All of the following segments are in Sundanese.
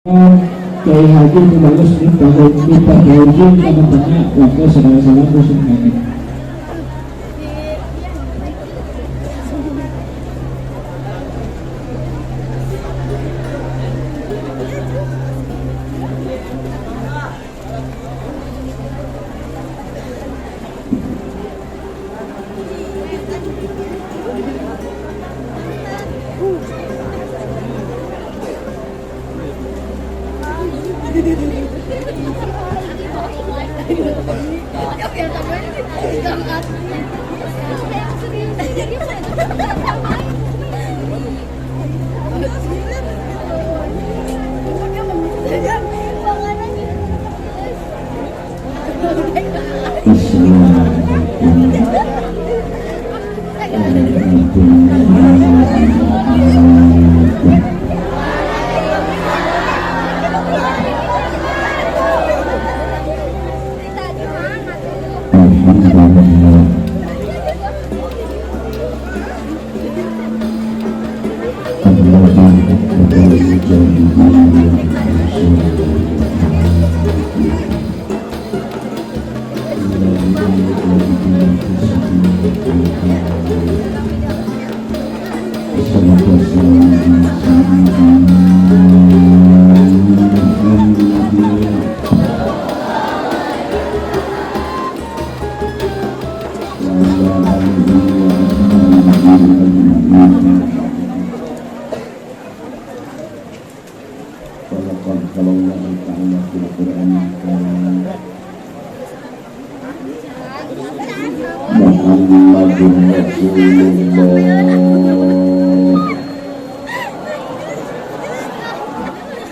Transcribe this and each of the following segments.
Kiai Haji Bagus Miftah Fauzi tanya waktu saudara-saudara musim kami.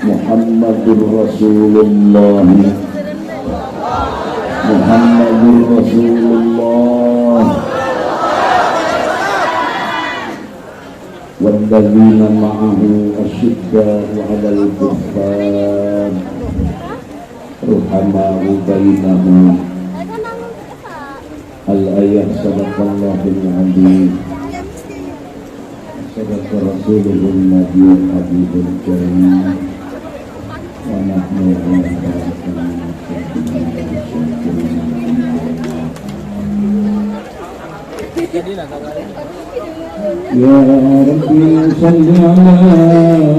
Muhammadur Rasulullah, Muhammadur Rasulullah, walladzina ma'ahu asyidda'u 'alal kuffar ruhama'u bainahum. Al-ayah sadaqallahul azim, sadaqa rasuluhul nabiyul habibul karim, wa nahnu ala dzalika minasy-syakirin. Ya Rabbi salli ala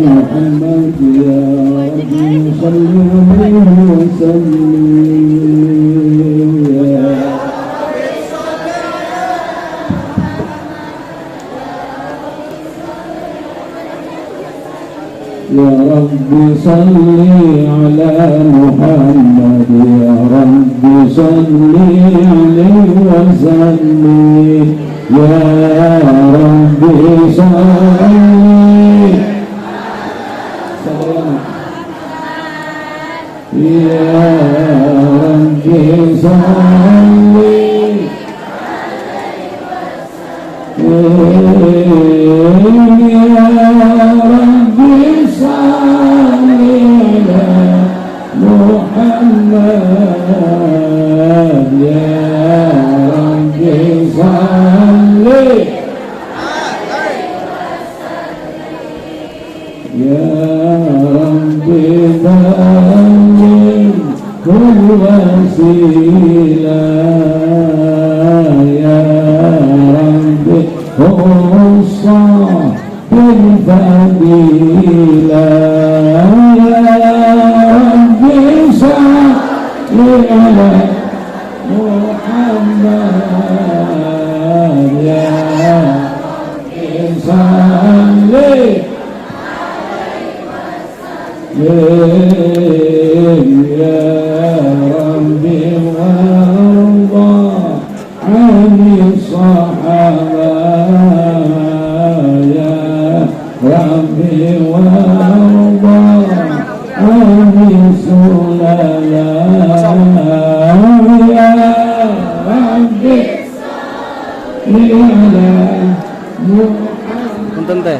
Muhammad, ya Rabbi salli alaihi wa sallim. Ya Rabbi salli ala Muhammad, ya Rabbi salli alaihi wa sallim. Ya Rabbi salli, ya Rabbi salli, ya Rabbi salli ala Muhammad, ya Rabbi salli, ya Rabbi balligh al-wasila, ya Rabbi khussa bil-fadila, ya Rabbi salli ala Muhammad, ya Rabbi salli, ya Rabbi warda 'ani sahaba, ya Rabbi warda 'ani sulala, ya Rabbi ala Muhammad. Punten teh.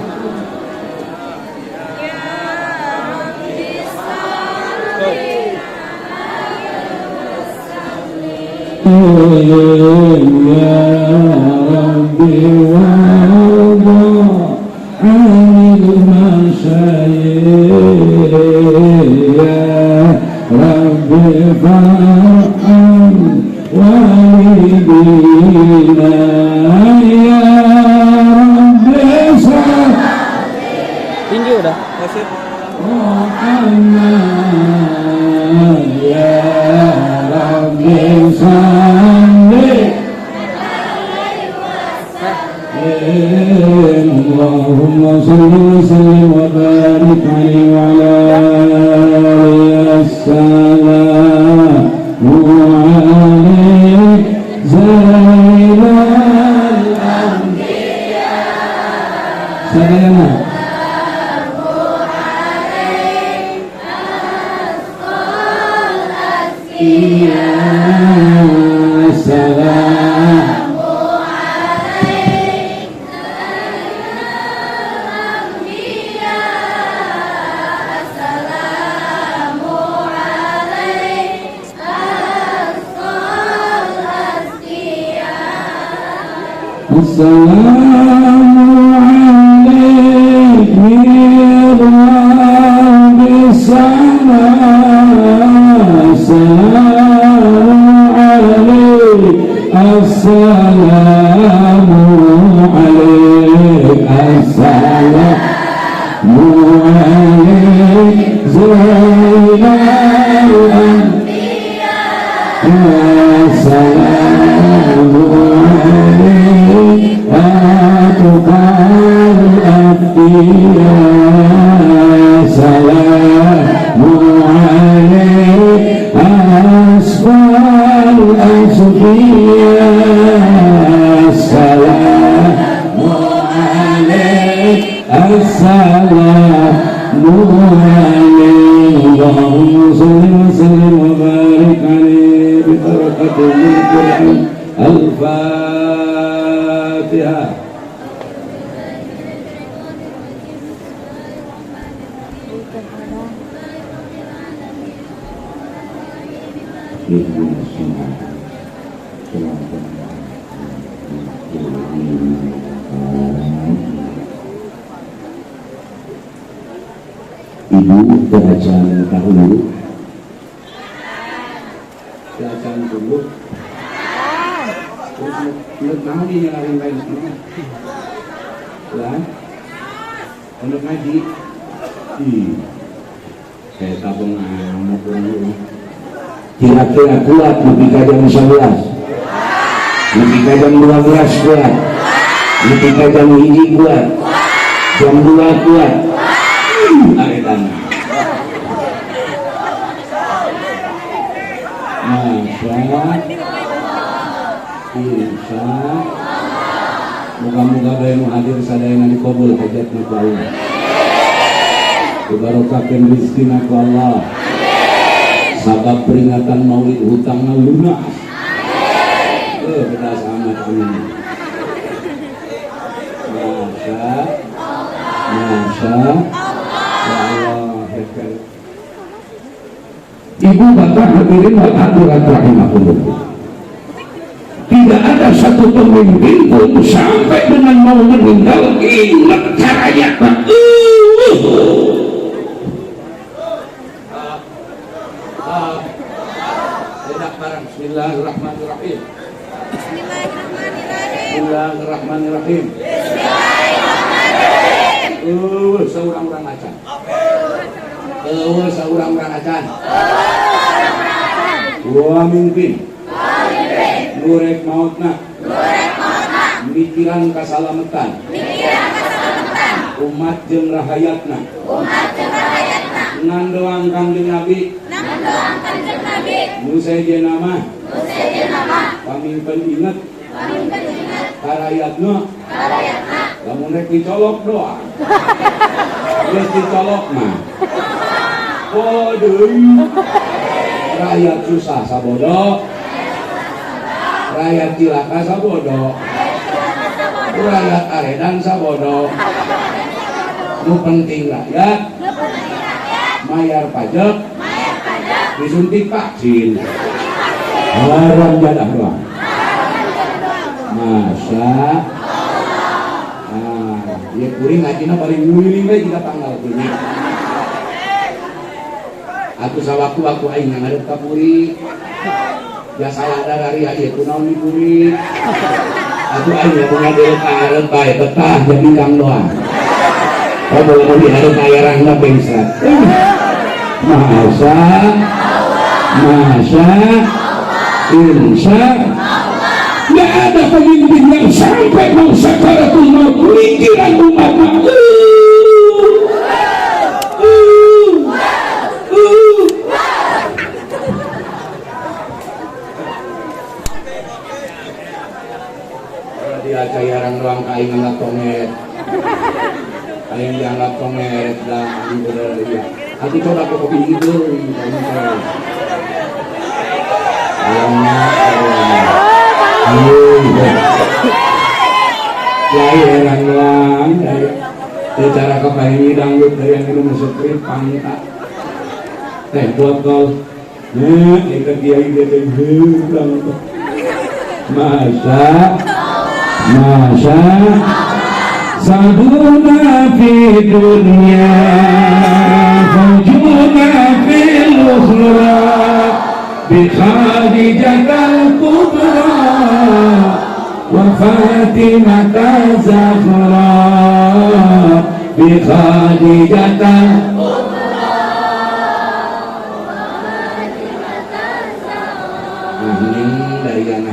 Ya Rabbi warda 'anil masyayikh, Ya Rabbi farham walidina. Ya Rabbi salli Tinggi udah. Masih. Muhammad. Ya Rabbi salli. اللهم صل وسلم وبارك عليه وعلى آله. السلام عليك زين الأنبياء. Sadayana. Ya salam. السلام عليك من رب السماء. السلام عليك، السلام عليك، السلام عليك زين الأنبياء. السلام عليك أتقى الأنبياء. سلام عليك أصفى الأصفياء. السلام عليك، السلام عليك. اللهم صل وسلم وبارك عليه ببركة القرآن. الفاتحة. اهدنا الصراط صراط الذين. Ibu belajar dahulu, Belajar dulu. Terus menurut ngaji nyalahin lain ya. Untuk ngaji. Saya tabung amat dulu. Kira-kira kuat lebih ke jam 11, lebih ke jam 12 kuat, lebih ke jam 1 kuat, jam 2 kuat. Aretan. Masya Insya. Moga-moga bae nu hadir sadayana dikabul hajatna ku Allah. Dibarokakeun rezekina ku Allah. Sabab peringatan maulid hutangna lunas. Beda amat, amin. Masya Masya Ya Allah. Ibu bapak hadirin wal hadirat rahimakumullah. Tidak ada satu pemimpin pun sampai dengan mau meninggal ingat caranya. Tidak barang. Bismillahirrahmanirrahim. Bismillahirrahmanirrahim. Bismillahirrahmanirrahim. Saurang-urang acan. Saurang-urang acan. Wa mimpin. Nurek mautna. Mikiran kasalametan. Umat jeung rahayatna. Ngandoang Kangjeng Nabi. Nu sejenna mah. Pamimpen inget. Karayatna. Lamun rek dicolok doa. Geus dicolok mah. Waduh. Rakyat susah sabodo. Rakyat cilaka sabodo. Rakyat aredan sabodo. Nu penting rakyat mayar pajak, disuntik vaksin. Haram jadah doang. Masa ah, ya kuring ngajina paling nguling we kita tanggal kuning. Atuh sawaktu-waktu aing ngadep ka buri. Ya salah dari ieu kunaon di buri. Atuh aing lamun ngadep ka hareup bae betah jadi kang doang. Oh boleh di hareup aya rangga bengsat. Masa masa insya nggak ada pemimpin yang sampai mau sakaratul maut mikiran umat mah. Dia cayaran doang ka aing nganggap tomet. Aing dianggap tomet dah anjing bener dia. Atuh coba ke kopi gitu. Kiai heran doang, cara kepengen dangdut dari yang minum sekrit pangka teh botol, nah itu kiai dia bilang masa masa saduna fi dunya fawjuna fil ukhra bi Khadijatal Kubra wa Fatimah Zahra bi Khadijatal Kubra. Dari yang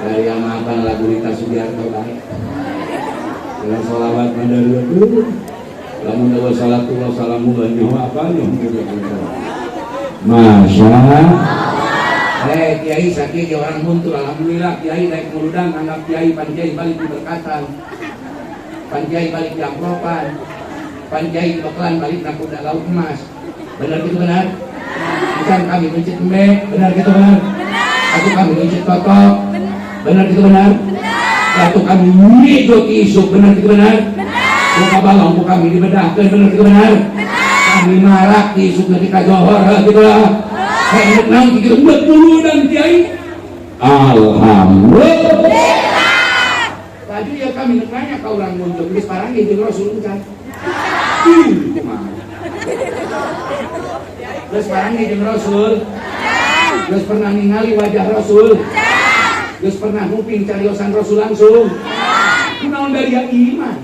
dari yang maafkan lagu Rita Sugiarto baik dengan sholawat mandari itu lamun dawa salatullah salamullah nyawa apa Masya kiai sakit ya orang muncul alhamdulillah kiai naik muludan anggap kiai pan kiai balik diberkatan pan kiai balik di amplopan pan kiai bekalan balik nakuda laut emas benar gitu benar bukan kami mencit embe benar gitu benar atau kami mencit totok benar gitu benar atau kami ngidot isu benar gitu benar buka balong buka kami dibedahkan benar gitu benar kami marak di isu nanti kajohor gitu lah kayak naon gitu dan kiai alhamdulillah tadi ya kami nanya ka urang muncul geus paranggih jeung Rasul encan geus paranggih jeung Rasul geus pernah ningali wajah Rasul geus pernah nguping cariosan Rasul langsung kunaon dari iman.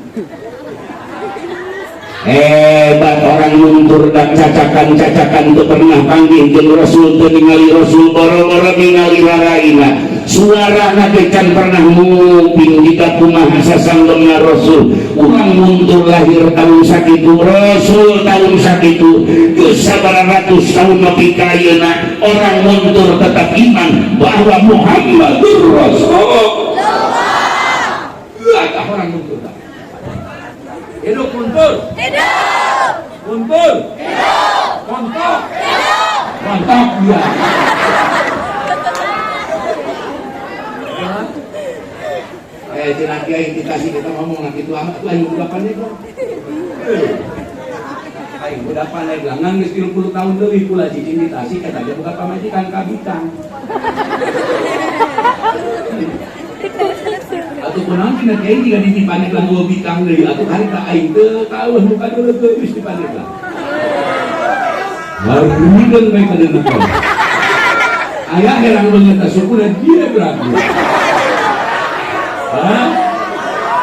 Hebat orang luntur dan cacakan-cacakan itu pernah panggil jeung Rasul teu ningali Rasul boro-boro ningali raraina suara nabi can pernah nguping jika kumaha sasanggeumna Rasul urang muntur lahir tahun sakitu Rasul tahun sakitu geus sabaraha ratus tahun nepi ka ayeuna orang muntur tetap iman bahwa Muhammadur Rasul. Gagah orang muntur. Hidup muntur. Hidup. Muntur. Hidup. Montok. Hidup. Montok dia. Cenah kiai kita sih kita ngomong nanti itu amat tuh aing budak pandai kok. Aing budak pandai gelangan geus 30 tahun leuwih kula cicing di Tasik eta ge boga pamajikan ka Bikang. Atuh kunaon cenah kiai jiga di Pandeglang eueuh bikang deui atuh harita aing teu tauh nu kadeuleu geus di Pandeglang. Harudeun bae kadeuleu. Aya herang beungeut ta sukuna dia berarti. Hah?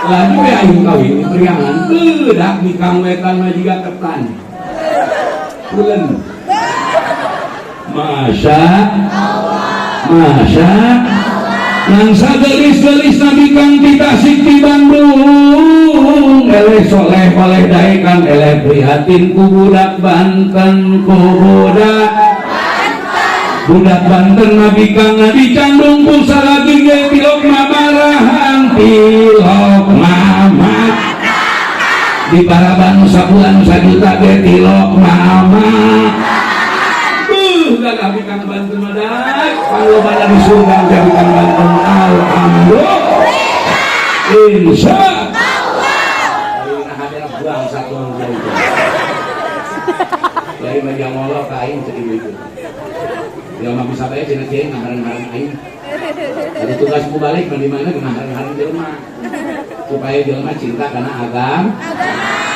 Lagi we aing kawin di Priangan beudak bikang wetan mah jiga ketan. Pulen. Masya Masya Nangsa gelis-gelis Nabi Kang di Tasik di Bandung eleh soleh oleh daekan eleh prihatin ku budak Banten ku budak budak Banten Nabi Kang dicandung ku salagi ge tilok mamarahan tilok mama di paraban sabulan sajuta ge tilok mama gagah bikang Banten madak kalau pada di surga bikang Banten alhamdulillah insya Allah buang satu orang dari majang Allah ka aing cek ibu itu ya mah bisa bae cenah kiai ngahareun-hareun aing ada tugas ku balik mah di mana ngahareun-hareun jelema supaya jelema cinta kana agama.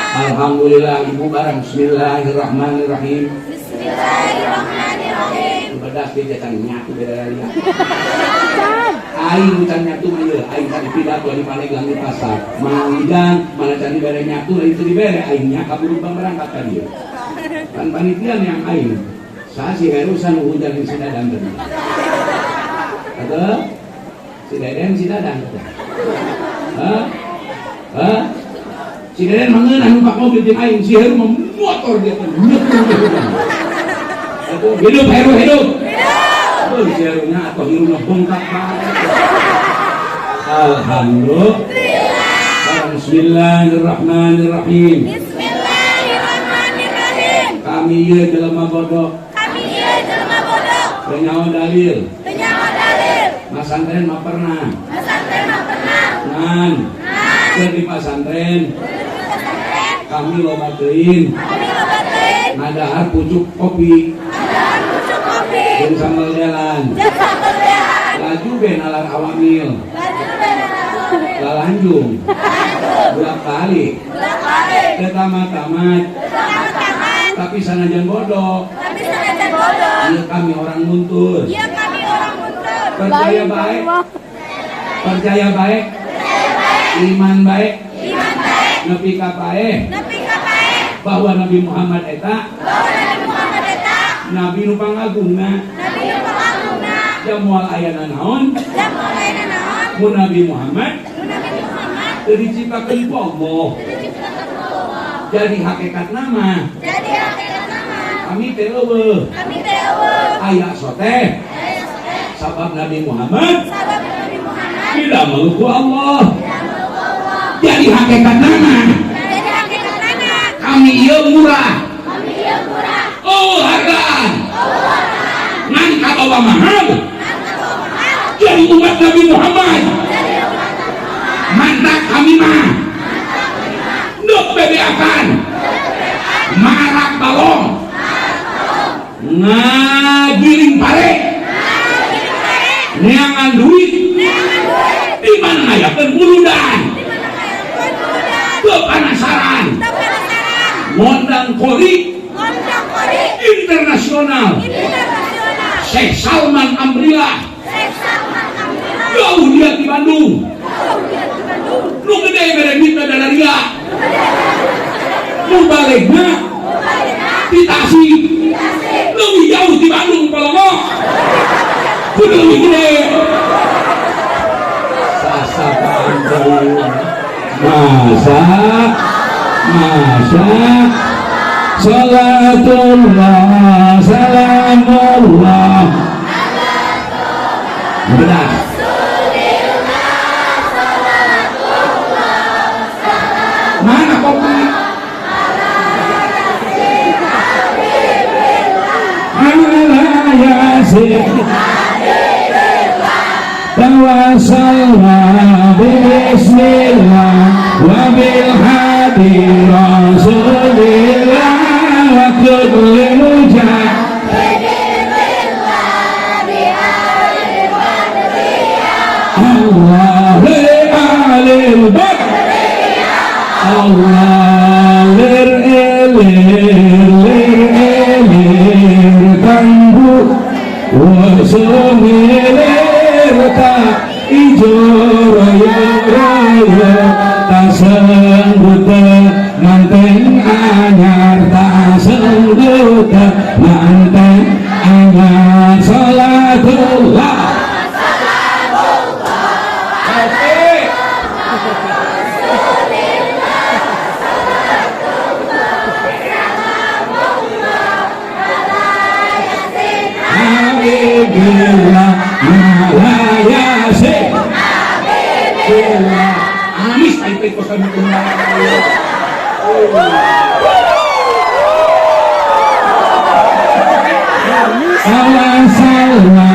Alhamdulillah ibu barang. Bismillahirrahmanirrahim. Bismillahirrahmanirrahim. Bedas dia can nyatu beda dari aing can nyatu mah ieu aing tadi pidato di Pandeglang di pasar mana hujan mana can dibere nyatu lain teu dibere aing nya kaburu berangkat ka dieu kan panitia yang aing saha si Heru sanu hujan si Dadan tadi atau si Deden si Dadan hah hah si Deden mah ngeunah numpak mobil jeung aing si Heru mah motor dia teh nyetir. Hidup Heru hidup. Hidup. Si Herunya atau Herunya bongkak banget. Alhamdulillah. Bismillahirrahmanirrahim. Bismillahirrahmanirrahim. Kami ieu jelema bodoh. Kami ieu jelema bodoh. Teu nyaho dalil. Teu nyaho dalil. Masantren mah pernah. Masantren mah pernah. Ngan. Keur di pasantren. Kami loba teuing. Kami loba teuing. Ngadahar pucuk kopi. Ngadahar pucuk kopi. Jeung sambal delan. Jeung sambal delan. Laju be nalar awamil. Laju be nalar awamil. Lalanjung. Bolak balik. Bolak-balik. Teu tamat-tamat. Teu tamat-tamat. Tapi sanajan bodoh. Tapi sanajan bodoh. Ieu kami orang muntur. Ieu kami orang muntur. Percaya baik. Percaya baik. Iman baik. Iman baik. Nepi ka paeh. Nepi ka paeh. Bahwa Nabi Muhammad eta. Bahwa Nabi Muhammad eta. Nabi nu pangagungna. Nabi nu pangagungna. Da moal aya nanaon. Da moal aya nanaon. Mun Nabi Muhammad. Mun Nabi Muhammad. Teu diciptakeun ku Allah. Teu diciptakeun ku Allah. Jadi hakikat nama. Jadi hakikat nama. Kami teh eueuh. Kami teh eueuh. Aya soteh. Aya soteh. Sabab Nabi Muhammad. Sabab Nabi Muhammad. Tidak meluk Allah. Tidak meluk Allah. Jadi hakikat nama. Jadi hakikat nama. Kami ieu murah. Kami ieu murah. Oh hargaan. Oh hargaan. Ngan kabawa mahal. Ngan kabawa mahal. Jadi umat Nabi Muhammad. Jadi umat Nabi Muhammad. Mantap kami mah. Nuk bebeakan. Marak balong. Ngagiling pare. Neangan duit. Di mana ngayakeun muludan. Teu penasaran. Ngondang kori internasional. Syekh Salman Amrillah. Jauh dia di Bandung. Nu gede bere duitna dadaria. Nu balegna di Tasik. Leuwih jauh di Bandung polongo. Kudu leuwih gede. Sasapaan deui. Masa masa salatullah salamullah. Benar. Mana kopi? Ala yasin tawassalna bismillah wa bil hadi rasulillah wa kulli mujahid Allah alil bar Allah lir elir lir elir tangguh wasumilir ta ijo royo royo tasengguta manten anyar tasengguta manten anyar salatullah. Habibullah ala yasin Habibullah. Amis taipei kosan Awasalna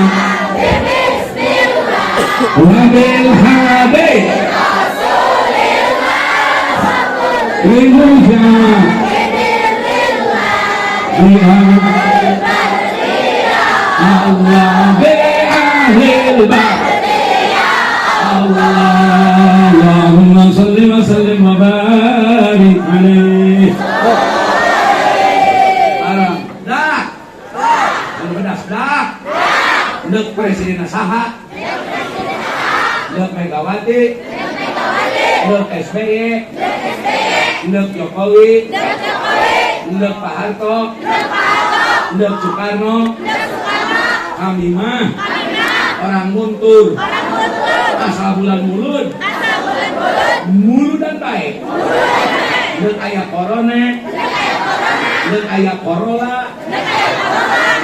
wabil habib Rasulillah Allah bi'ahlil Allahumma salli wa sallim wa barik alaihi. Ndek presiden saha? Ndek Megawati? Ndek SBY? Ndek Jokowi? Ndek Pak Harto? Ndek Soekarno? Kami mah orang Guntur, asal bulan mulud, muludan baik. Ndek aya corona, ndek aya Corolla,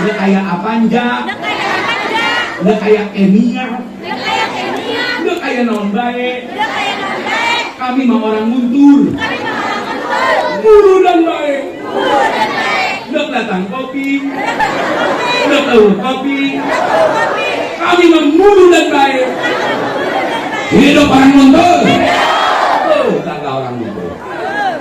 ndek aya Avanza, ndek aya Enia, ndek aya naon bae. Kami mah orang Guntur, muludan baik. Ndek datang kopi, ndek eueuh kopi, kami mah muludan baik. Hidup orang Guntur. Oh, tangga orang Guntur.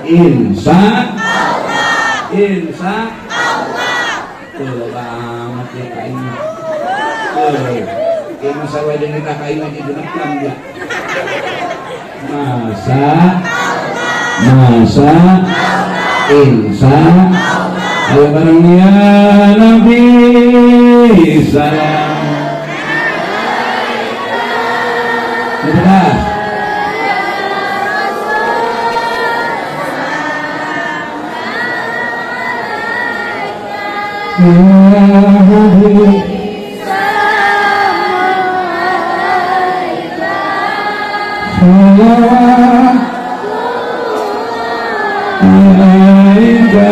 Insya Allah. Insya Allah. Tuh banget ya kainnya. Tuh, ya masa wajan kita kain aja genep jam ya. Masa, masa, insya Allah bareng ya Nabi salam. Sudah. Ya Habib salawat alaika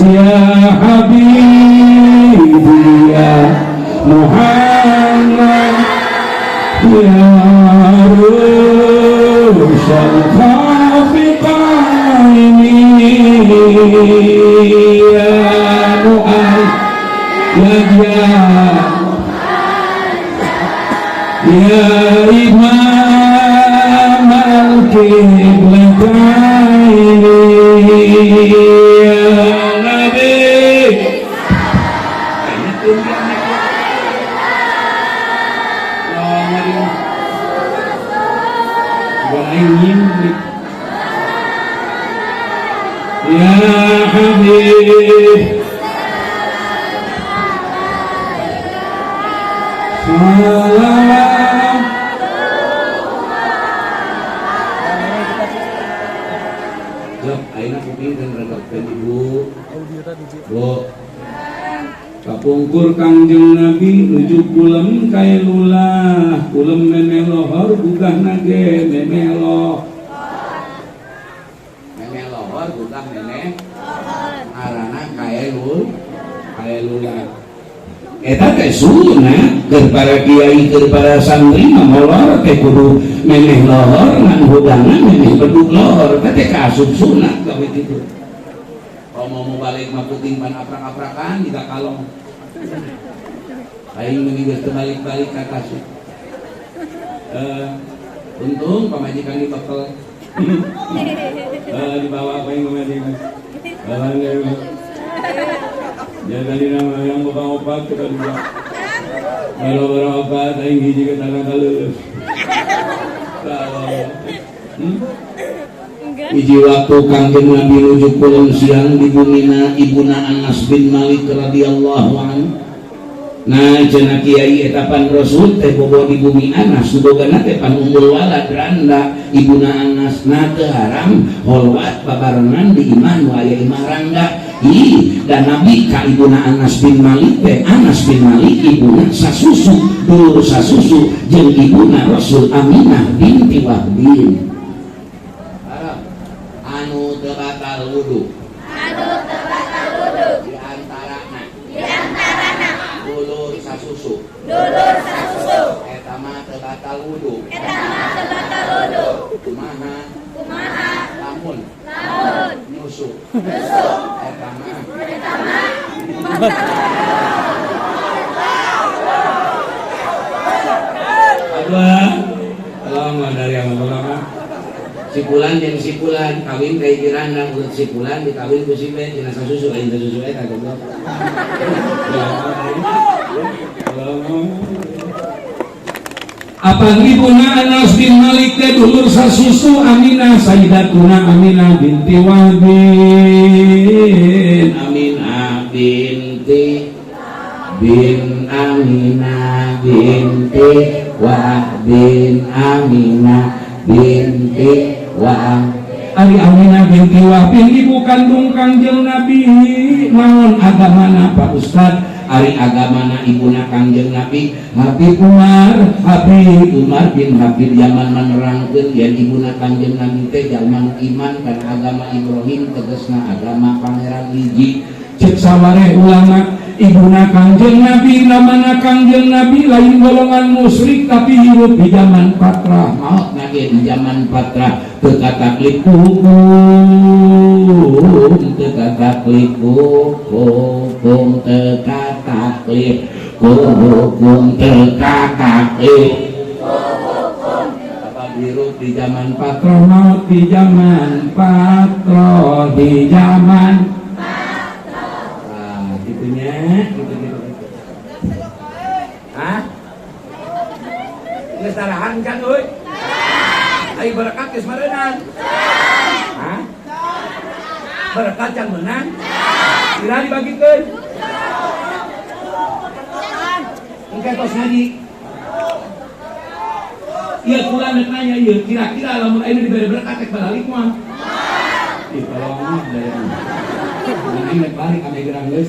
ya Habibi ya Muhammad ya Rusal Khafiqaini ya Muhammad ya ya Imam al-Qiblataini ya Nabi. Ya Habib salam. Jok, ayeuna kuping dan regepkeun ibu. Bu. Kapungkur Kangjeng Nabi nuju kulem kaelulah, kulem memeh lohor gugah nage memeh loh. Memeh lohor gugah memeh ngaranna kaelulah. Eta teh sunah keur para kiai keur para santri mah molor teh kudu memeh lohor ngan hudangna memeh bedug lohor teh kaasup sunah gawe kitu. Kalau mau balik mah puting pan aprak-aprakan jika kalong. Aing meuni geus teu balik-balik ka Tasik. Untung pamajikan dibekel. Dibawa apa yang pamajikan. Alhamdulillah. Ya tadi nama yang bukan obat kita juga. Kalau berobat aing hiji ke tanah kaleuleus. Hiji waktu Kangjeng Nabi nuju kulon siang di bumina ibuna Anas bin Malik radhiyallahu anhu. Nah cenah kiai eta pan Rasul teh bobo di bumi Anas nu bogana teh pan ummul walad randa ibuna Anas. Nah teu haram holwat babarengan di imah nu aya imah randa. Ih, dan Nabi ka ibuna Anas bin Malik teh Anas bin Malik ibuna sasusu dulur sasusu jeung ibuna Rasul Aminah binti Wahbin. Anu teu batal wudu. Anu teu batal wudu. Di antarana. Di antarana. Dulur sasusu. Dulur sasusu. Eta mah teu batal wudu. Eta mah teu batal wudu. Kumaha? Kumaha? Lamun. Lamun. Nyusu. Nyusu. Eta mah. Eta mah. Aduh. Tolong dari yang pertama. Si pulan jeung si pulan kawin ka hiji randang urut si pulan dikawin ku si B cenah sasusu aing sasusu eta goblok. Apa ibuna Anas bin Malik teh dulur sasusu Aminah Sayyidatuna Aminah binti Wahbin. Aminah binti Wahbin Aminah binti Wahbin Aminah binti Wahb. Ari Aminah binti Wahbin ibu kandung Kangjeng Nabi. Naon agamana Pak Ustad? Ari agamana ibuna Kangjeng Nabi Habib Umar, Habib Umar bin Habib Yaman menerangkeun yen ibuna Kangjeng Nabi teh jalma iman kana agama Ibrahim, tegasna agama Pangeran hiji. Cek sawareh ulama, ibuna Kangjeng Nabi, namana Kangjeng Nabi lain golongan musyrik, tapi hirup di zaman Patrah, maot ge di zaman Patrah, teu kataklif hukum, teu kataklif hukum, teu kataklif hukum, teu kataklif. Apa hirup di zaman Patrah, maot di zaman Patrah, di zaman. Nah, gitunya, gitu gitu gitu. Hah? Geus tarahan kan euy? Ai berkat geus meureunan. Hah? Berkat can meunang? Kira dibagikeun? Engke tos ngaji. Ieu kula nek nanya ieu, kira-kira lamun ayeuna dibere berkat rek balik moal? Ih, tolong mah dari ini rek balik ame gerang geus.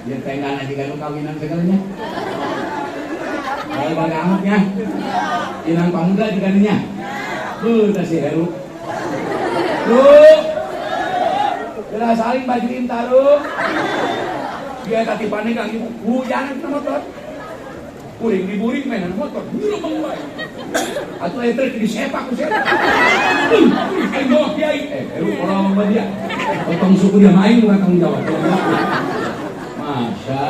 Ya tengah aja kan kawinan segalanya. Kalau balik amatnya, hilang pamuda juga nya. Tah si Heru. Lu, Kira saling bajuin taruh. Dia tadi panik kang ibu, hujanan ke motor. Kuring diburing mainan motor, nyurung wae. Atuh eta disepak ku sepak. Aing bawa kiai. Heru orang sama dia. Potong suku dia main bukan tanggung jawab. Masya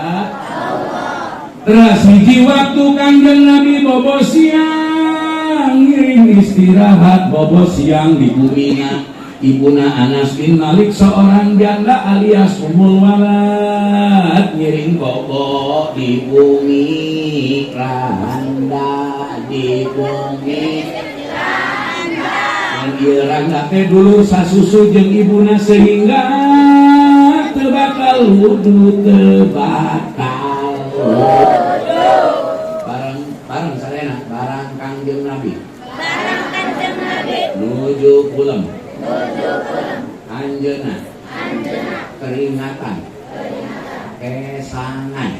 Terus hiji waktu Kangjeng Nabi bobo siang ngiring istirahat, bobo siang di bumina ibuna Anas bin Malik, seorang janda alias Ummul Walad, ngiring bobo di bumi randa, di bumi randa. Ieu randa teh dulu sasusu jeung ibuna sehingga teu batal wudu, teu batal bareng bareng sadayana. Barang Kangjeng Nabi, Barang Kanjeng Nabi nuju kulem, nuju kulem, anjeunna anjeunna keringatan kesangan,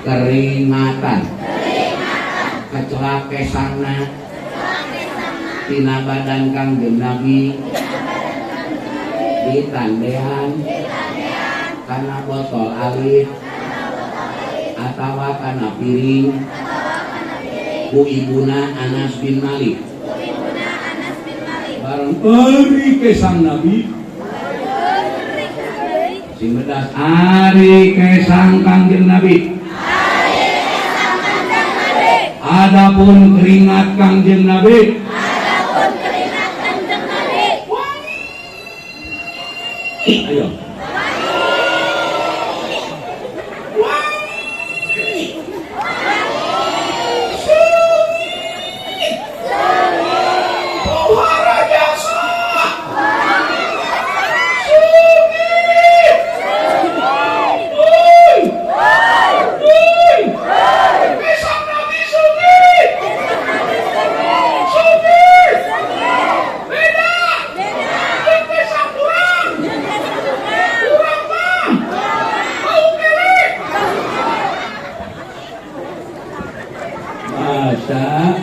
keringatan kecelak kesangna tina badan Kangjeng Nabi ditandehan kana botol alit atawa kana piring ku ibuna Anas bin Malik. Ibuna Anas bin Malik. Bareng ari kesang Nabi si medas, ari kesang Kangjeng Nabi. Kanjeng Nabi. Adapun keringat Kangjeng Nabi, Adapun keringat Kanjeng Nabi, ayo. Masya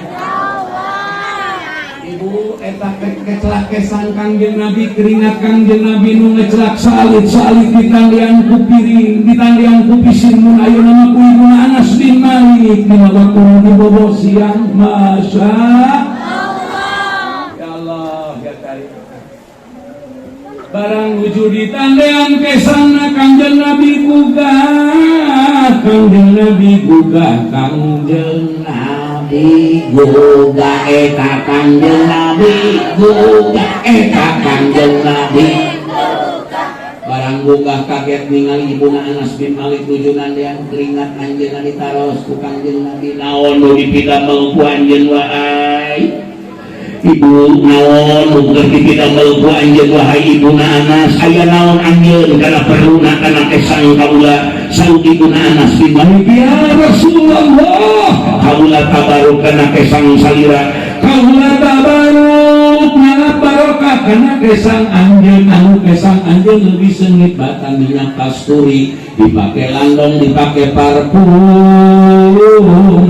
Ibu eta kecelak kesang Kangjeng Nabi, keringat Kangjeng Nabi nu ngecelak salit-salit ditandian ku piring, ditandian ku pisin, mun ayeuna mah ku ibuna Anas bin Malik dina waktu dibobo siang. Masya Ya Allah ya Karim. Barang nuju ditandean kesangna Kangjeng Nabi gugah, Kangjeng Nabi gugah, Kangjeng Nabi gugah, eta Kangjeng Nabi gugah, eta Kangjeng Nabi. Barang gugah kaget ningali ibuna Anas bin Malik nuju nandean keringat anjeunna ditaros ku Kangjeng Nabi, naon nu dipidamel ku anjeun wae? Ibu naon nu keur dipidamel ku anjeun wahai ibuna Anas aya naon anjeun kana perluna kana kesang kaula saut ibuna Anas bin Malik ya Rasulullah kaula tabaruk kana kesang salira kaula tabaruk ngalap barokah kana kesang anjeun anu kesang anjeun leuwih seungit batang minyak kasturi dipake landong dipake parfum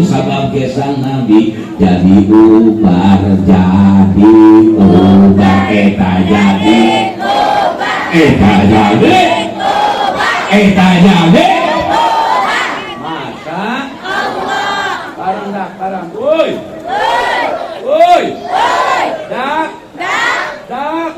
sabab kesang Nabi jadi ubar jadi ubar eta jadi eta jadi eta jadi masa Allah barang dah barang woi woi dak dak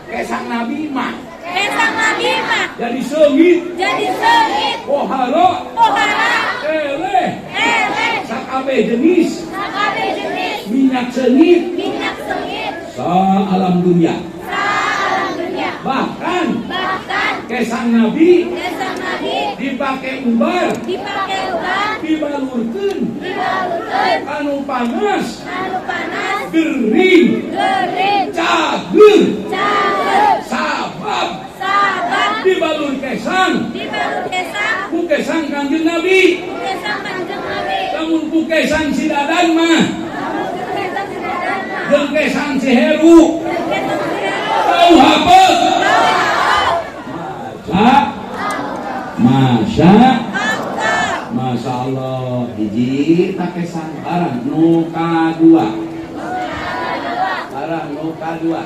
kesang Nabi mah Kesang Nabi mah jadi seungit jadi seungit pohara pohara eleh eleh sakabeh jenis sakabeh jenis minyak seungit minyak seungit sa alam dunia sa alam dunia bahkan bahkan kesang Nabi kesang Nabi dipake ubar dipake ubar dibalurkeun dibalurkeun anu panas anu panas gering gering cager cager sabab sabab dibalur kesang dibalur kesang ku kesang Kangjeng Nabi ku kesang Kangjeng Nabi lamun ku kesang si Dadan mah lamun ku kesang si Dadan mah jeung kesang si Heru jeung kesang si Heru bau hapet bau hapet Masya Allah Masya Allah hiji tak kesang barang nu kadua barang nu kadua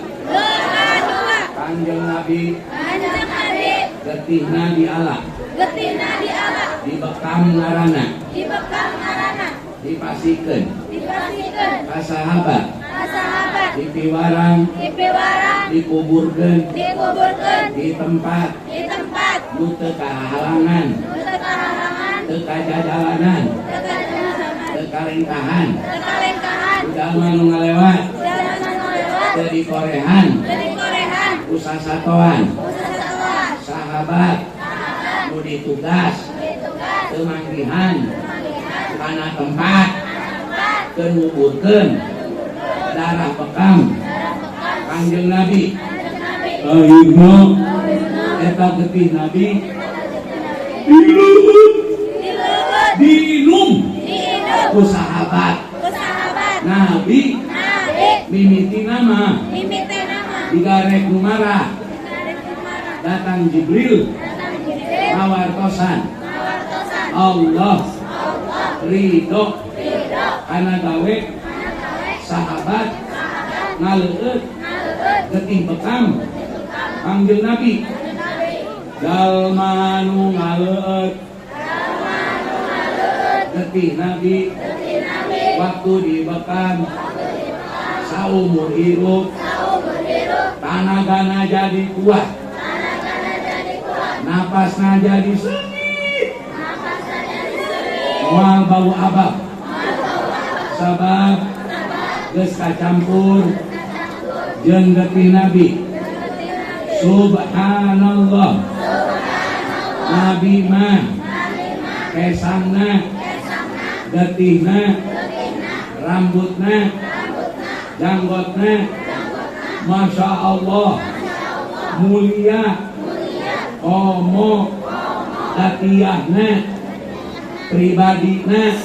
Kangjeng Nabi Kanjeng Nabi getihna di ala getihna di ala dibekam ngaranna dibekam ngaranna dipasikeun dipasikeun ka sahabat ka sahabat dipiwarang dipiwarang dikuburkeun dikuburkeun di tempat di tempat nu teu kahalangan nu teu kahalangan teu kajajalanan teu kajajalanan teu kalengkahan teu kalengkahan jalma nu ngalewat jalma nu ngalewat teu dikorehan teu dikorehan ku sasatoan ku sasatoan sahabat nu ditugas ditugas teu manggihan manggihan kana tempat tempat keur nguburkeun darah bekam darah bekam Kangjeng Nabi Kanjeng Nabi akhirna eta getih Nabi dileueut dileueut diinum diinum ku sahabat ku sahabat Nabi Nabi mimitina mah mimitina mah digarek nu marah digarek nu marah datang Jibril datang Jibril ngawartosan ngawartosan Allah Allah ridho ridho kana gawe kana gawe sahabat sahabat ngaleueut ngaleueut getih bekam bekam Kangjeng Nabi Kanjeng Nabi jalma nu ngaleueut jalma nu ngaleueut getih Nabi getih Nabi waktu dibekam waktu dibekam saumur hirup saumur hirup tanagana jadi kuat tanagana jadi kuat napasna jadi seungit napasna jadi seungit moal bau abab moal bau abab sabab sabab geus kacampur kacampur jeung getih Nabi jeung getih Nabi Subhanallah Subhanallah Nabi mah Nabi mah kesangna kesangna getihna getihna rambutna rambutna janggotna janggotna Masya Allah Masya Allah mulia mulia komo komo datiahna pribadina pribadina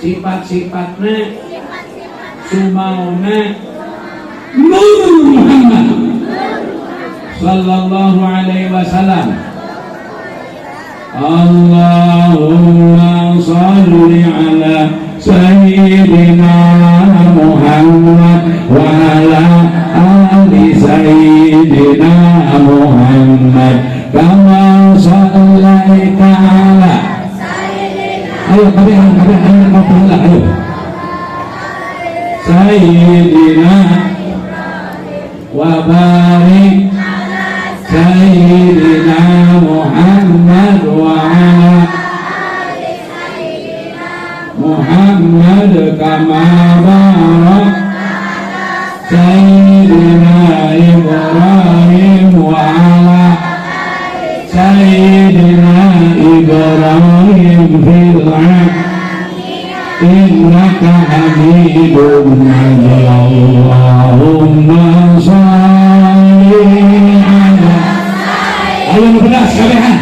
sifat-sifatna sifat-sifatna sumaona Nur Muhammad sallallahu alaihi wasallam. Allahumma salli ala Sayyidina Muhammad wa ala ali Sayyidina Muhammad kama sallaita ala Sayyidina ayo kabehan kabehan ayo kabehan ayo Sayyidina wa barik ala Sayyidina Muhammad wa ala ali Sayyidina Muhammad kama barak Sayyidina Ibrahim wa ala Sayyidina Ibrahim fil alamin innaka innaka Hamidum Majid. Allahumma shalli ala. Ayo nu pedas kabehan.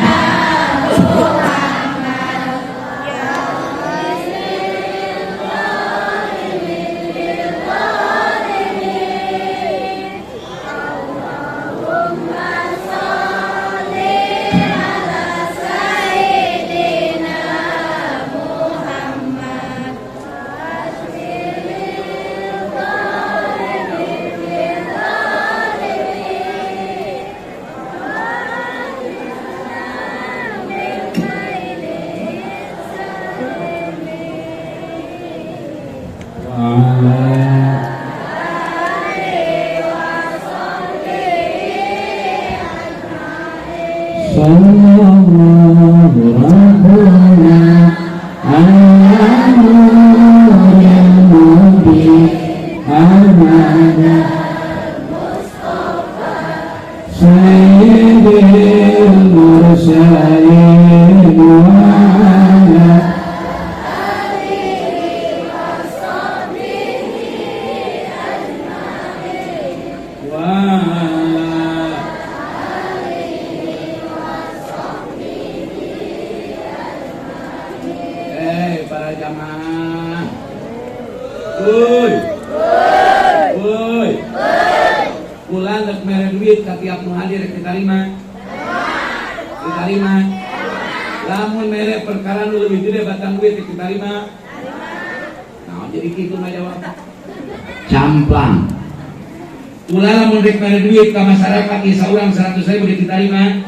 Duit ke masyarakat di saurang 100.000 diterima.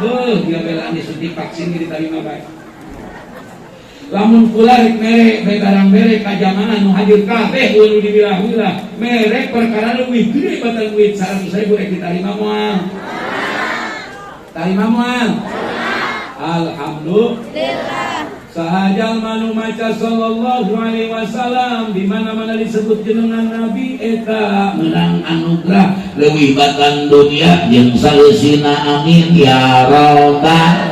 Beuh, dia belaan disuntik vaksin diterima bae. Lamun kula rek mere bae barang mere ka jamaah nu hadir kabeh nu diwilah-wilah, mere perkara leuwih gede batan duit 100.000 rek diterima moal. Tarima moal. Alhamdulillah. Sahaja manu maca sallallahu alaihi wasallam di mana-mana disebut jenengan Nabi eta menang anugerah leuwih batan dunia jeung saeusina, amin ya rabbal alamin.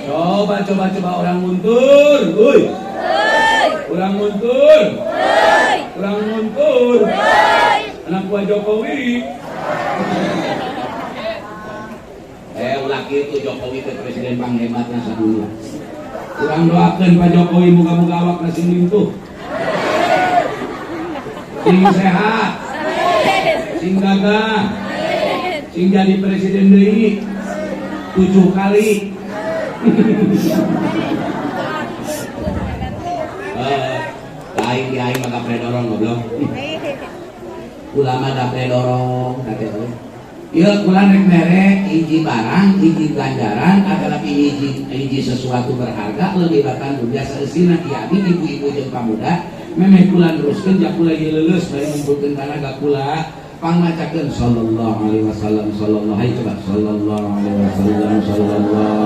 Coba coba coba orang muntur, euy. Orang muntur. Orang muntur. Anak buah Jokowi. Ulah kitu Jokowi ke presiden bang hebatna sadunya. Urang doakeun Pak Jokowi moga-moga awakna sing lintuh. Sing sehat. Sing gagah. Sing jadi presiden deui 7 kali. Lain di aing mah gapre dorong goblok. Ulama gapre dorong kate euy. Ieu kula rek mere hiji barang, hiji ganjaran, atanapi hiji sesuatu berharga leuwih batan dunia saeusina ti abdi ibu-ibu jeung pamuda memeh kula neruskeun ja kula ieu leuleus bari ngumpulkeun tanaga kula pangmacakeun sallallahu alaihi wasallam sallallahu alaihi coba sallallahu alaihi wasallam sallallahu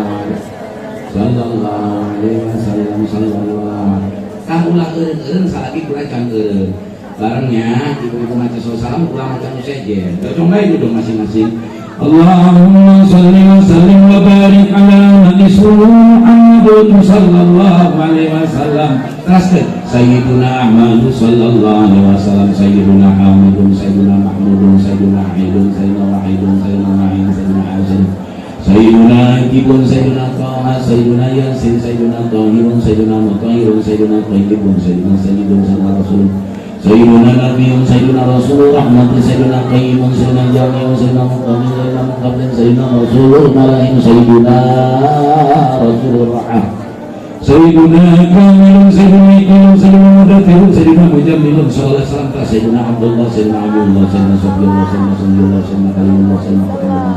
alaihi wasallam sallallahu tah ulah eureun-eureun salagi kula can eureun barengnya ibu-ibu maca salam kula maca nu sejen cocok bae duduk masing-masing. Allahumma shalli wa sallim wa barik ala nabi Muhammadin sallallahu alaihi wasallam. Teruskeun Sayyiduna Ahmad sallallahu alaihi wasallam, Sayyiduna Hamidun, Sayyiduna Mahmudun, Sayyiduna Aidun, Sayyiduna Wahidun, Sayyiduna Ma'in, Sayyiduna Hasan, Sayyiduna Akibun, Sayyiduna Taha, Sayyiduna Yasin, Sayyiduna Tahirun, Sayyiduna Mutahhirun, Sayyiduna Tayyibun, Sayyiduna Sayyidun, Sayyiduna Rasul, Sayyiduna Nabiyyun, Sayyiduna Rasulur Rahmati, Sayyiduna Qayyimun, Sayyiduna Jami'un, Sayyiduna Muqtamin, Sayyiduna Muqtamin, Sayyidina Rasulul Mala'im, Sayyiduna Rasulur Rahmah, Sayyiduna Kamilun, Sayyiduna Ikilun, Sayyiduna Mudathirun, Sayyidina Mujammilun, sallallahu alaihi wasallam, Sayyidina Abdullah, Sayyidina Abdullah, Sayyidina Sofiyullah, Sayyidina Sofiyullah, Sayyidina Kalimullah, Sayyidina Khatamullah,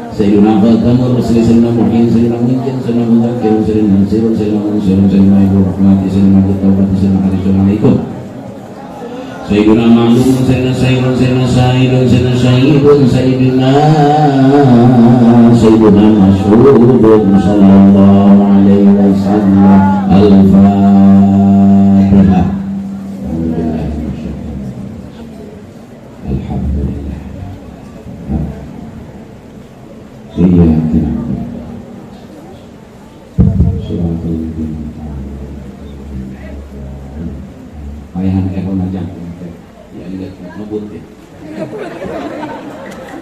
Sayyidina Khatamur Rasul, Sayyidina Muhyin, Sayyidina Munjin, Sayyidina Mudzakkirun, Sayyidina Nasirun, Sayyidina Mansurun, Sayyidina Ibu Rahmati, Sayyidina Tawbati, Sayyidina Hadisun Alaikum, Sayyidina Ma'lum, Sayyidina Sayyidun, Sayyidina Sayyidun, Sayyidina Sayyidun, Sayyidina Sayyidina Mas'udun sallallahu alaihi wasallam. Al-Fatihah. Alhamdulillah. Alhamdulillah.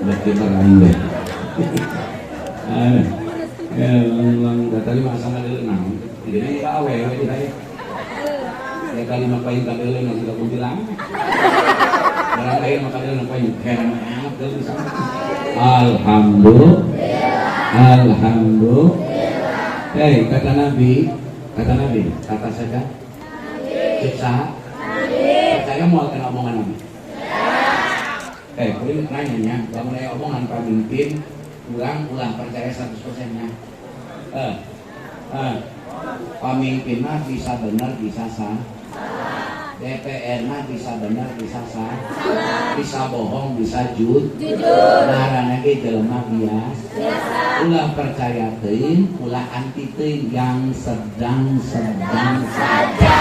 Udah kiper aing deh. Ya, lang tadi masa ngadeuleu naon? Jadi ka awewe di saya. Ya kali mah paling kadeuleu nanti ka kuntilanak. Barang aya mah kadeuleu paling heran amat deuleu sama. Alhamdulillah. Alhamdulillah. Hei, kata Nabi, kata saja. Cek saha? Percaya moal kana omongan Nabi? Eh, kuring nanya nya, lamun aya omongan pamimpin, urang ulah percaya 100% nya. Pamimpin mah bisa benar bisa salah. DPR mah bisa benar bisa salah. Bisa bohong bisa jujur. Ngaranna ge jelema biasa. Ulah percaya teuing, ulah anti teuing, yang sedang-sedang saja.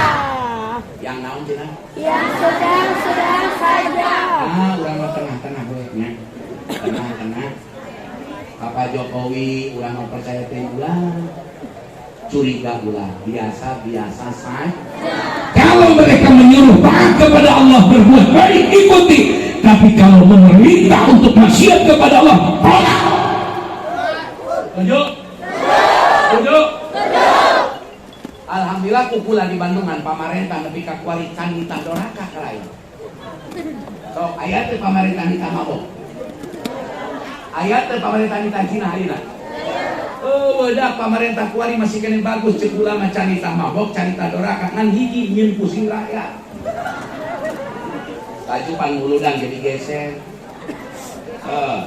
Yang naon cenah? Yang sedang-sedang saja. Ah, urang mah tengah-tengah we nya. Tengah-tengah. Bapak Jokowi urang mah percaya teuing ulah. Curiga ulah, biasa-biasa saja. Kalau mereka menyuruh taat kepada Allah, berbuat baik, ikuti. Tapi kalau memerintah untuk maksiat kepada Allah, tolak. Setuju? Setuju? Alhamdulillah kukulan di Bandungan pamarentah nepi ka kuari can nitah doraka ka lain. Sok aya teu pamarentah nitah mabok? Aya teu pamarentah nitah zina ayeuna? Oh, bedak pamarentah kuari masih kene bagus ceuk ulama, can nitah mabok, can nitah doraka, ngan hiji nyieun pusing rakyat. Laju pangmuludan jadi geser. Eh,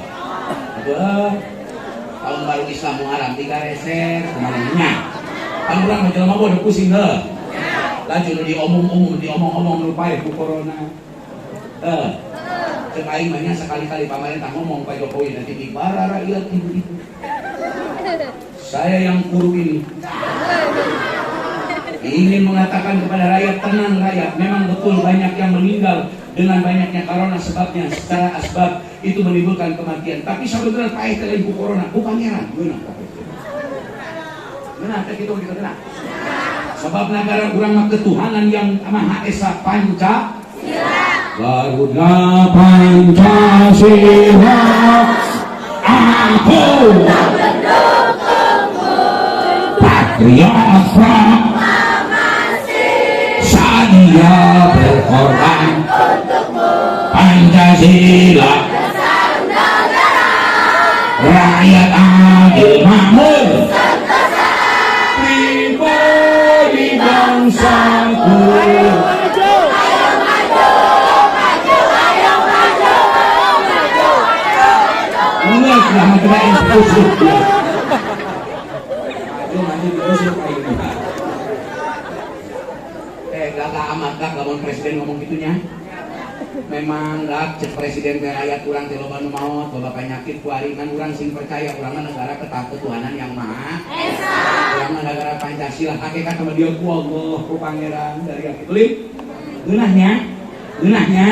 aduh, tahun baru Islam Muharram tiga reser kemana nya? Kan urang mah jelema bodoh pusing heuh. Laju nu diomong-omong, diomong-omong nu paeh ku corona. Eh, cek aing mah nya, sekali-kali pamarentah ngomong Pak Jokowi nanti di bara rakyat ibu-ibu. Saya yang kuru ini ingin mengatakan kepada rakyat, tenang rakyat, memang betul banyak yang meninggal dengan banyaknya corona, sebabnya secara asbab itu menimbulkan kematian. Tapi sebetulnya paeh teh lain ku corona, ku pangeran. Geunah. Geunah teh kitu kitu geunah. Sebab negara urang mah ketuhanan yang Maha Esa, Panca Garuda Pancasila, aku patriot, sedia berkorban. Pancasila, rakyat adil makmur, pribadi bangsaku. Maju. Maju, ayo maju, maju. Enggak lah, mah kena tusuk. Maju maju ditusuk kayak gitu. Eh, gak amat gak lamun presiden ngomong gitunya. Memang gak cek presiden ke rakyat urang teh loba nu maot, loba penyakit kuari, ngan urang sing percaya urang mah negara ketuhanan yang Maha Esa. Urang mah negara Pancasila, hakikat sama dia ku Allah, ku pangeran dari yang itu lim. Geunahnya, geunahnya.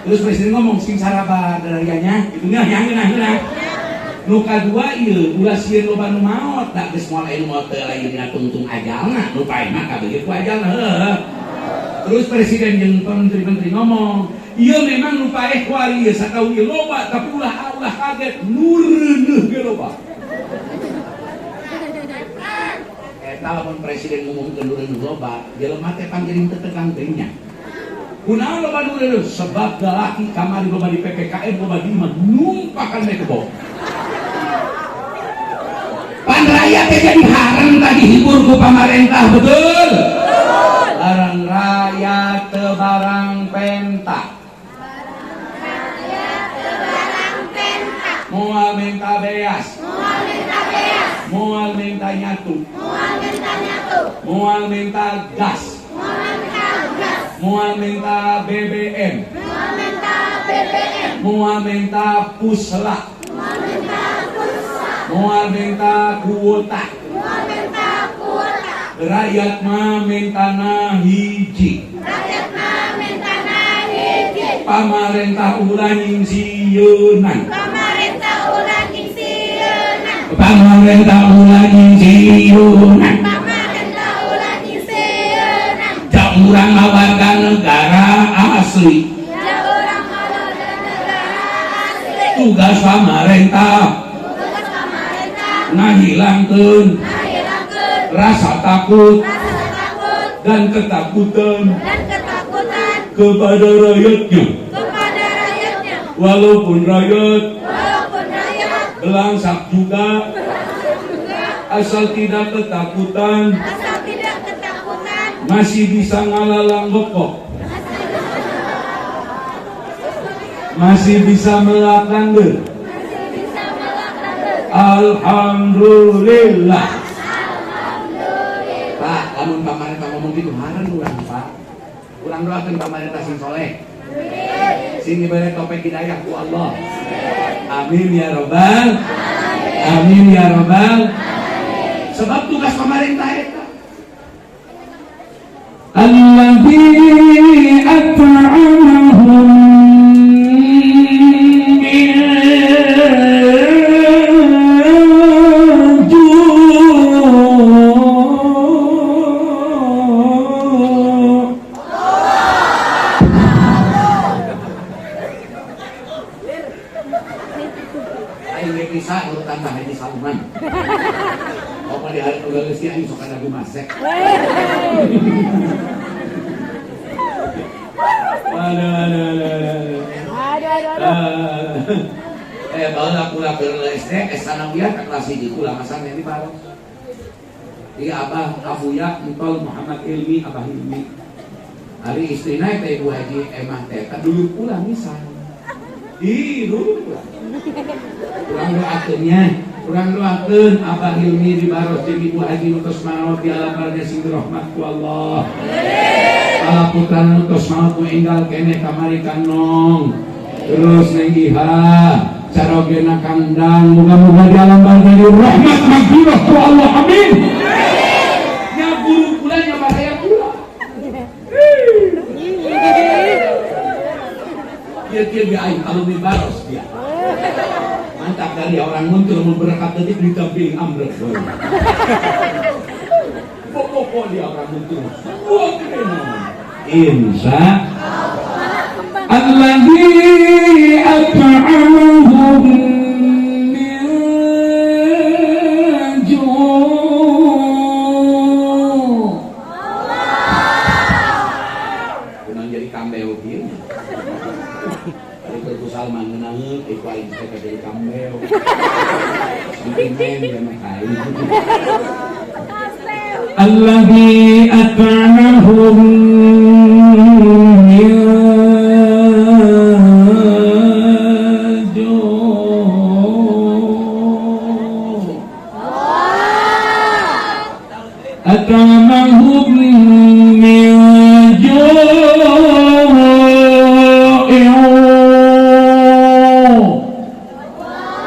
Terus presiden ngomong sing sarabar darianya, itu geunah geunah geunah. Nu kadua ieu ulah sieun loba nu maot, da geus moal aya nu maot teh lain dina tungtung ajalna, nu paeh mah kabeh ku ajalna heuh. Terus presiden jeung menteri-menteri ngomong, iya memang nu paeh kuari ieu sataun ieu loba, tapi ulah ulah kaget, nu reuneuh ge loba. Eta lamun presiden ngumumkeun nu reuneuh loba, jelema teh pan jadi teu tegang teuing nya. Kunaon loba nu reuneuh? Sebab lalaki kamari loba di PPKM, loba di imah numpakan we kebo. Pan rakyat teh jadi hareng tadi hibur ku pamarentah, betul? Barang rakyat teu barang penta. Rakyat teu barang penta. Moal minta beas, Moal minta beas. Moal minta nyatu, Moal minta nyatu. Moal minta gas, Moal minta gas. Moal minta BBM, Moal minta BBM. Moal minta pusla, Moal minta pulsa. Moal minta kuota. Moal minta kuota. Rakyat mah mintana hiji. Rakyat mah mintana hiji. Pamarentah ulah nyingsieunan. Pamarentah ulah nyingsieunan. Pamarentah ulah nyingsieunan. Pamarentah ulah nyingsieunan. Cak urang mah warga negara asli. Ya urang mah warga negara asli. Tugas pamarentah Tugas pamarentah ngahilangkeun ngahilangkeun rasa takut rasa takut dan ketakutan dan ketakutan kepada rakyatnya, kepada rakyatnya, walaupun rakyat walaupun rakyat belangsak juga, juga, asal tidak ketakutan, asal tidak ketakutan, masih bisa ngalalang gokok, masih bisa melak dangdut. Masih bisa melak dangdut. Alhamdulillah. Pak, lamun pamarentah ngomong gitu haren urang, Pak. Urang doakeun pamarentah sing soleh, sing dibere taufik hidayah ku Allah. Amin ya robbal amin ya robbal. Sebab tugas pemerintah eta. الذي أطعمهم من جوع. Aing ge bisa urutan Mbah Haji Salman. Pokoknya di hari udah geus aing sok ada masek. Aduh, aduh, aduh, aduh. Aduh, aduh, aduh. Eh, baheula kula keur SD, S sanawiyah ka kelas 1 kula masang di Baros. Iya, Abah Abuya Entol Muhammad Ilmi, Abah Ilmi. Ari istrina teh Ibu Haji Emah teh eta dulur kula misal. Ih, dulur kula. Urang doakeun nya, urang doakeun Abah Ilmi di Baros jeung Ibu Haji nu tos maot di alam barzah sing dirahmat ku Allah. Para putra nu tos maot nu enggal keneh kamari Kang Nong. Terus Neng Iha, carogena Kang Dang, muga-muga di alam barzah dirahmat magfirah ku Allah. Amin. Nya guru kula, nya baraya kula. Kieu-kieu ge aing alumni Baros dia. Mantap dari orang muncul mau berangkat detik ditampilin ambrek. Pokok dia orang muncul. Wah, keren. Insya الذي أطعمهم من جوع. Kunaon jadi kambeo kieu nya? Ari keur ku Salman ngeunaheun ieu aing teh jadi kambeo. Sentimen dia mah ka aing. الذي أطعمهم من جوع، أطعمهم من جوع،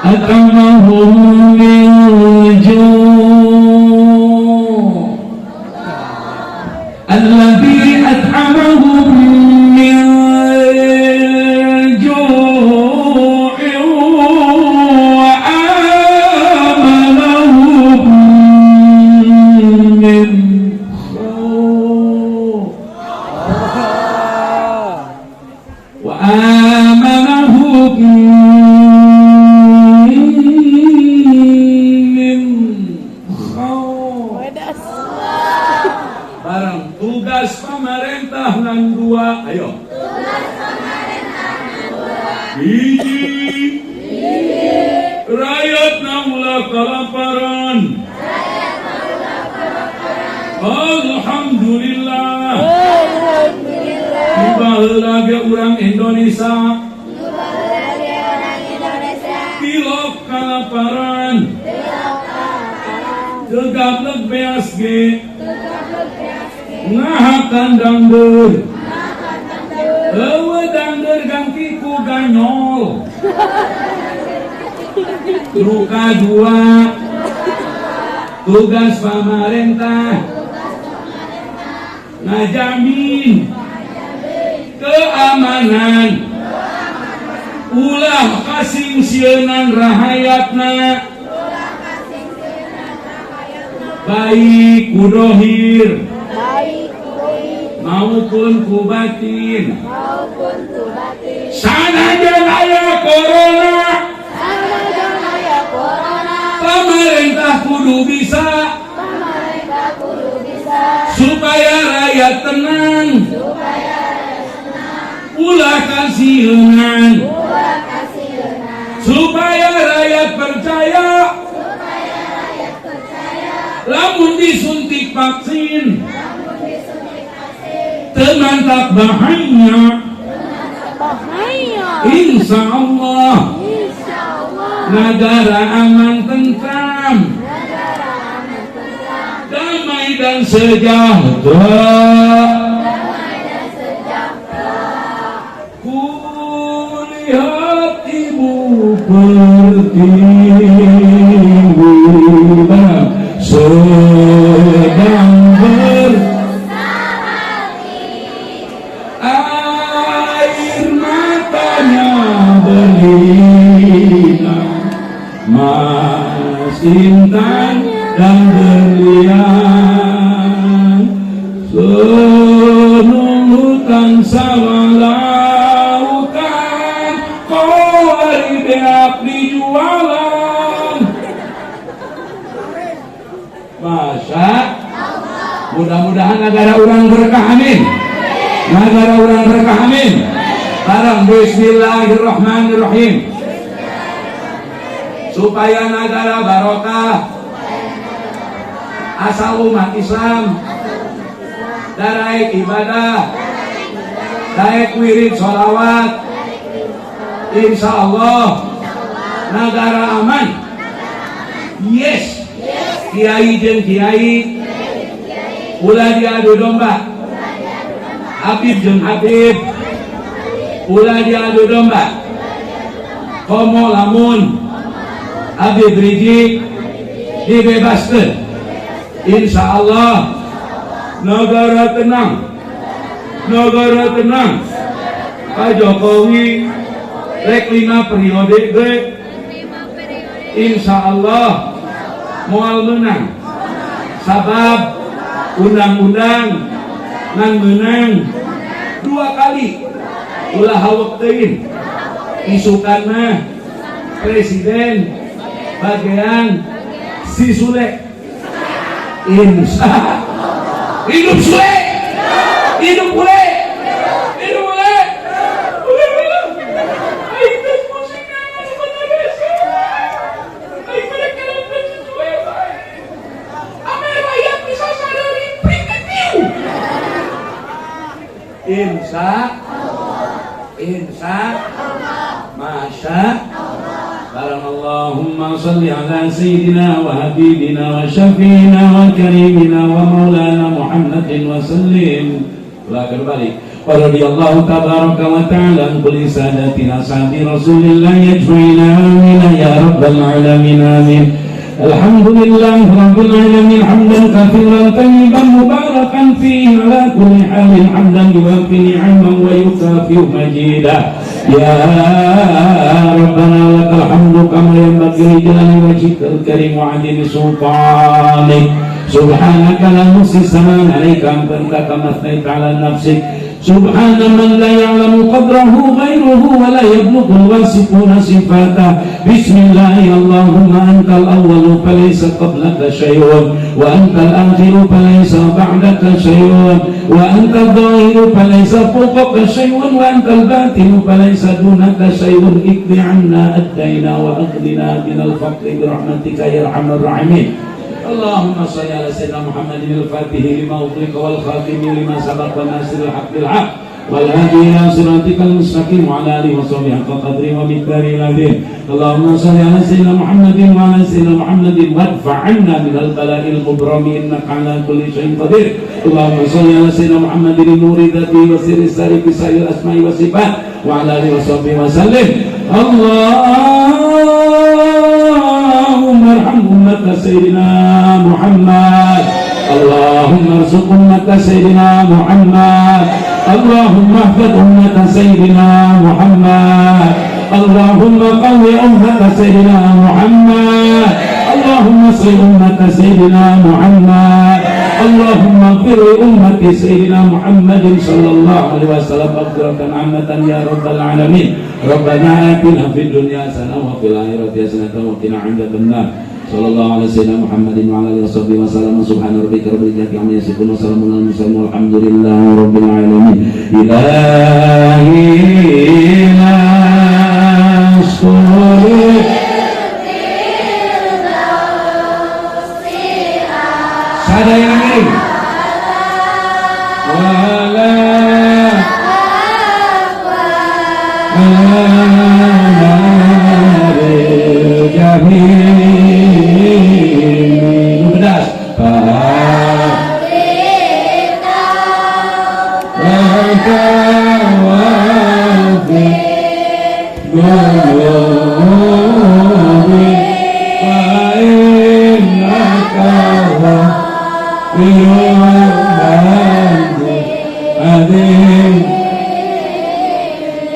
أطعمهم من جوع، الذي أطعمهم من جوع وآمنهم من خوف، وآمنهم من خوف. Wedas. Barang tugas pemerintah ngan dua, ayo. Hiji, rakyat ulah kalaparan. Alhamdulillah. Alhamdulillah. Tiba ge urang Indonesia Orang Indonesia tilok kalaparan. Teu gablek beas ge ngahakan dangdeur. Eueuh dangdeur ganti ku ganyol. Nu kadua, tugas pamarentah ngajamin keamanan, ulah kasingsieunan rahayatna, baik ku dohir baik dohir maupun ku batin. Maupun ku batin. Sanajan aya corona. rakyat tenang, ulah kasieunan, supaya rakyat percaya lamun disuntik vaksin teu matak bahaya. Bahaya. Insya Allah Insya Allah negara aman tentram, negara aman tentram, damai dan sejahtera. Damai dan sejahtera. Kulihat ibu pertiwi sedang ber air matanya berlinang, mas intan dan berlian, hutan sawah lautan, kori beak dijualan. Masa mudah-mudahan negara urang berkah, amin. Negara urang berkah, amin. Barang bismillahirrahmanirrahim, supaya negara barokah, asal umat Islam daraek ibadah, daek wirid sholawat, insya Allah negara aman. Yes, kiai jeung kiai ulah diadu domba, Habib jeung Habib ulah diadu domba, komo lamun Habib Rizieq dibebaskan, insya Allah negara tenang, negara tenang. Pak Jokowi rek lima periode ge insya Allah moal menang, sabab undang-undang ngan menang dua kali. Ulah hawek teuing, isukan mah presiden bagian si Sule. Insya hidup Sule, hidup Sule, hidup Sule. Ule, ule. Aing geus pusing sebenarnya. Aing pada kalaupun si Sule bae. Ame rakyat bisa sadari primitif. Insya Insya Masya. اللهم صل على سيدنا وحبيبنا وشفينا وكريمنا ومولانا محمد وسلم. الله balik. ورضي الله تبارك وتعالى عن كل ساداتنا أصحاب رسول الله أجمعين، آمين يا رب العالمين، آمين. الحمد لله رب العالمين حمدا كثيرا طيبا مباركا فيه على كل حال، حمدا يوافي نعما ويكافئ مزيدا. يا ربنا لك الحمد كما ينبغي لجلال وجهك الكريم وعظيم سلطانك. سبحانك لا نحصي ثناء عليك، أنت كما أثنيت على نفسك. سبحان من لا يعلم قدره غيره ولا يبلغ الواصفون صفاته. بسم الله، اللهم أنت الأول فليس قبلك شيء، وأنت الآخر فليس بعدك شيء، وأنت الظاهر فليس فوقك شيء، وأنت الباطن فليس دونك شيء. اقض عنا الدين وأغننا من الفقر برحمتك يا أرحم الراحمين. اللهم صل على سيدنا محمد الفاتح لما أغلق والخاتم لما سبق وناصر الحق بالحق والهادي إلى صراطك المستقيم وعلى آله وصحبه حق قدره ومقداره العظيم. اللهم صل على سيدنا محمد وعلى سيدنا محمد وادفع عنا من البلاء المبرم، إنك على كل شيء قدير. اللهم صل على سيدنا محمد النور ذاته وسر السر بسائر الأسماء والصفات وعلى آله وصحبه وسلم. اللهم ارحم أمة سيدنا محمد، اللهم ارزق أمة سيدنا محمد، اللهم احفظ أمة سيدنا محمد، اللهم قو أمة سيدنا محمد، اللهم اصل أمة سيدنا محمد، اللهم اغفر لأمة سيدنا محمد صلى الله عليه وسلم مغفرة عامة يا رب العالمين. ربنا آتنا في الدنيا حسنة وفي الآخرة حسنة وقنا عذاب النار. Sallallahu alaihi wasallam Muhammadin wa ala alihi washabbihi wasallam. Subhana rabbika rabbil izzati amma yasifun wa salamun alal mursalin walhamdulillahi rabbil alamin. Ilahi nasuri sadaya ngiring wala amaril jahim nu pedas. Wa dunubi fa innaka ghafirun alim.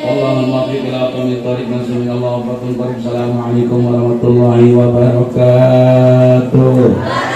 Allahumma muwaffiq ila aqwamit thariq. Assalamualaikum warahmatullahi wabarakatuh.